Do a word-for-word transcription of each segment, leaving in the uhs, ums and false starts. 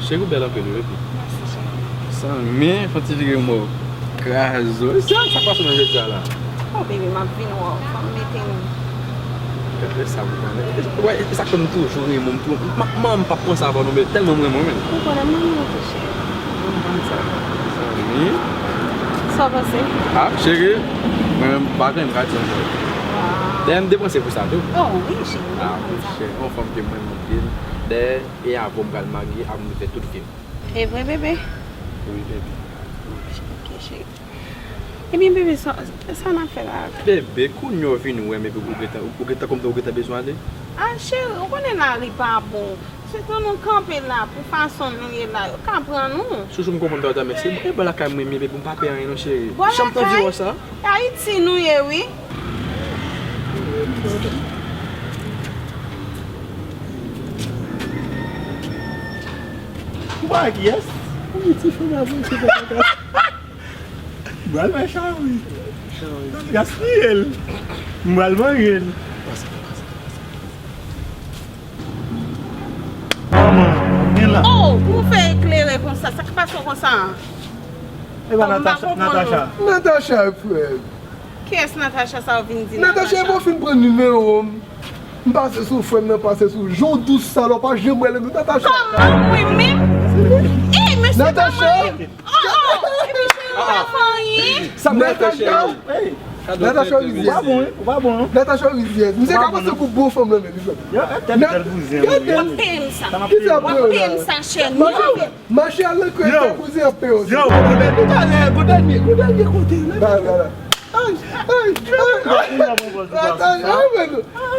Cheri, ou bèl anpil, wi, baby. Mèsi, cheri. Zanmi, fè yon ti vire mwen kraze w. Sa, sa k pase nan jodi a la? Oh, baby, m ap vin wè w. Fò m mete m. Gade sa pou konnen. Wè, e sa k fè m toujou renmen w, m tou-, m, m, m p ap pran sa avè w non, men tèlman m renmen w, men. Ou konnen m renmen w tou, cheri. Zanmi. Sa w panse? Ah, cheri, mwen menm, m pa gen m ka di ankò. Dayè, m depanse pou sa tou. Oh, wi, cheri, m konn sa. Ah, cheri, yon fanm ke m renmen anpil. Dayè, e avè w m pral marye, avè w m fè tout vi m. E vre, bebe? Wi, bebe. Ok, cheri. Ebyen, bebe, sa, sa n ap fè la? Bebe, kounye a w vin wè m epi ou gentan, ou gentan kòmsi ou gentan bezwen ale? Ah, cheri, ou konnen lari pa bon. Se tan nou kanpe la, pou fason nou ye la, yo ka pran nou. Chouchou, m konprann sa w di a, men se bò lakay mwen m ye, bebe, m pa pè anyen non, cheri. Bò lakay? Chanm t anvi wè sa. Ayiti nou ye, wi. Ou pa wè kiyès? Wi, ti fanm avè se pa kaka. M pral fè chari. Gaspiye l. M pral manje l. Manman, vin la. Oh, pou w fè eklere konsa, sa k pase w konsa? E pa Natacha, Natacha. Natacha, frè. Kiyès Natacha sa w vin di Natacha? Natacha, e bon fin pran nimewo m. M pase sou frè m nan, pase sou Jan w dous sa la, w pa janm wè l, Natacha. Kòman mwen menm? Ey, mesye, Natacha! Oh, oh, epi cheri, ou pa fè anyen. Sa mwen fè, cheri. Natacha rizyèz. Ou pa bon, wi. Ou pa bon, non. Natacha rizyèz. Misye ka panse kou bon fanm nan menm, li fè. Yo, e tèt bèl bouzen, wi. W ap peye m sa. W ap peye m sa, cheri. Mache al nan krèk, fè kouzen ap peye w. Yo, yo, talè, gon dènye, gon dènye kote. Ba, ba, ba. Ay, ay, ay.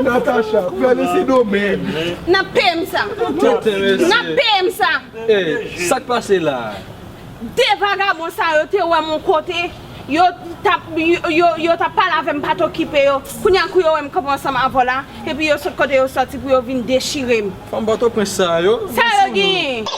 Natacha, frè, se domèn. N ap peye m sa. N ap peye m sa. Ey, sa k pase la? De vagabon sa yo te wè m yon kote, yo t ap, yo, yo, yo t ap pale avè m, pa t okipe yo. Kounye a kou yo wè m kanpe ansanm avè w la, epi yo sot kote yo sòti pou yo vin dechire m. Fanm Pòtoprens sa yo. Sa yo genyen?